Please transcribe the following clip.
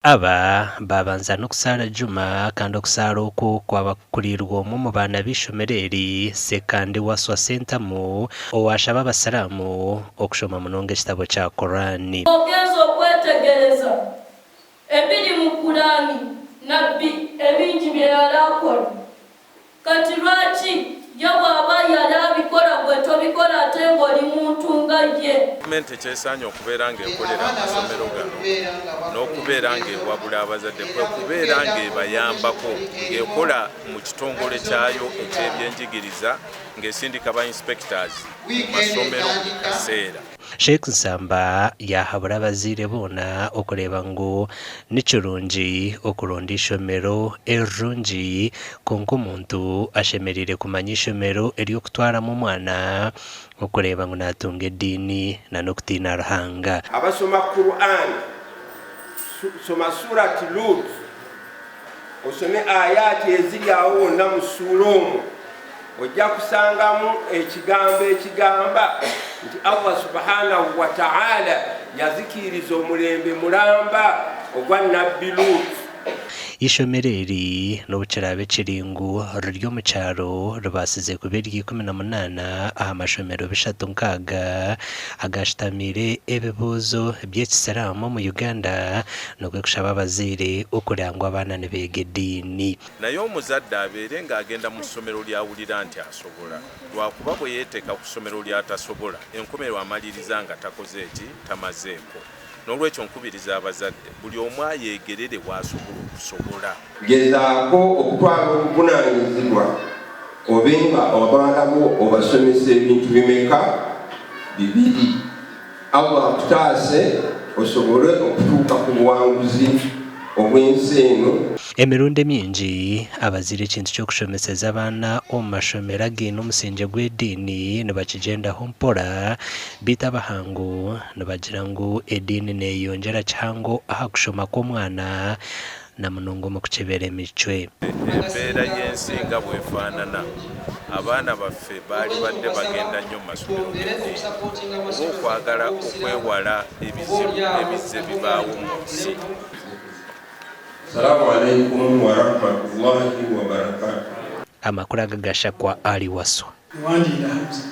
Aba baabanza n'okusaara Juma kandi okusaara oku kwaba kukuriirwe omwe omu baana b'eishomero eri, Ssekandi Wasswa Ssentamu owaashaba abasiraamu okushoma munonga ekitabo kya Korani. Ogenze okwetegereza ebiri mu Kurani Nabbi ebingi byeyali akola. Kati lwaki ye bwaba yali abikola gwe tobikola ate nga oli muntu nga ye? Gavumenti ekyesaanye okubeera ng'ekolera amasomero gano n'okubeera ng'ewabula abazadde kwe kubeera ng'ebayambako ng'ekola mu kitongole kyayo eky'ebyenjigiriza ng'esindika ba inspectors mu masomero buli kaseera. Sheikh Nsamba yaahabura abazaire boona okureeba ngu ni kirungi okuronda eishomero erirungi kwonka omuntu ashemereire kumanya eishomero ery'okutwaramu omwana okureeba ngu naatunga ediini n'okutiina Ruhanga. Abasoma Qur'an, soma Surat Lut, osome ayat eziri awo wonna mu ssuula omwo, ojja kusangamu ekigambo ekigamba nti Allah subhanahu wataala yazikiiriza omulembe mulamba ogwa Nabbi Lut. Eishomero eri n'obu kiraabe kiri ngu riri omu kyaro, ribaasize kuba erya 18 aha mashomero bishatu nkaaga agaashutamiire ebibuuzo by'ekisiraamu omu Uganda nikwo kushaba abazaire okureba ngu abaana nibeega ediini. Naye omuzadde abeere ng'agenda mu ssomero ly'awulira nti asobola, lwakuba bwe yeeteeka ku ssomero ly'atasobola, enkomerero amaliriza nga takoze ki? Tamazeeko. Noolwekyo nkubiriza abazadde buli omu ayeegerere w'asobola okusobola. Gezaako okutwala obuvunaanyizibwa obe nga abaana bo obasomesa ebintu bimeka? Bibiri. Allah akutaase osobole okutuuka ku buwanguzi obw'ensi eno. Emirundi emingi, abazaire ekintu ky'okushomeseza abaana omu mashomero againe omusingye gw'ediini nibakigyendaho mpora, beitu abahangu nibagira ngu ediini neeyongyera kihango aha kushoma kw'omwana na munonga omu kukyebera emicwe. Embeera y'ensi nga bw'efaanana, abaana baffe baalibadde bagenda nnyo mu masomero g'eddiini olw'okwagala okwewala ebizibu ebizze bibaawo mu nsi. Salamu alaikum warahmatullahi wabarakatuh. Amakuru aga gashakwa Ali Wasswa. Niwandiira Hamza.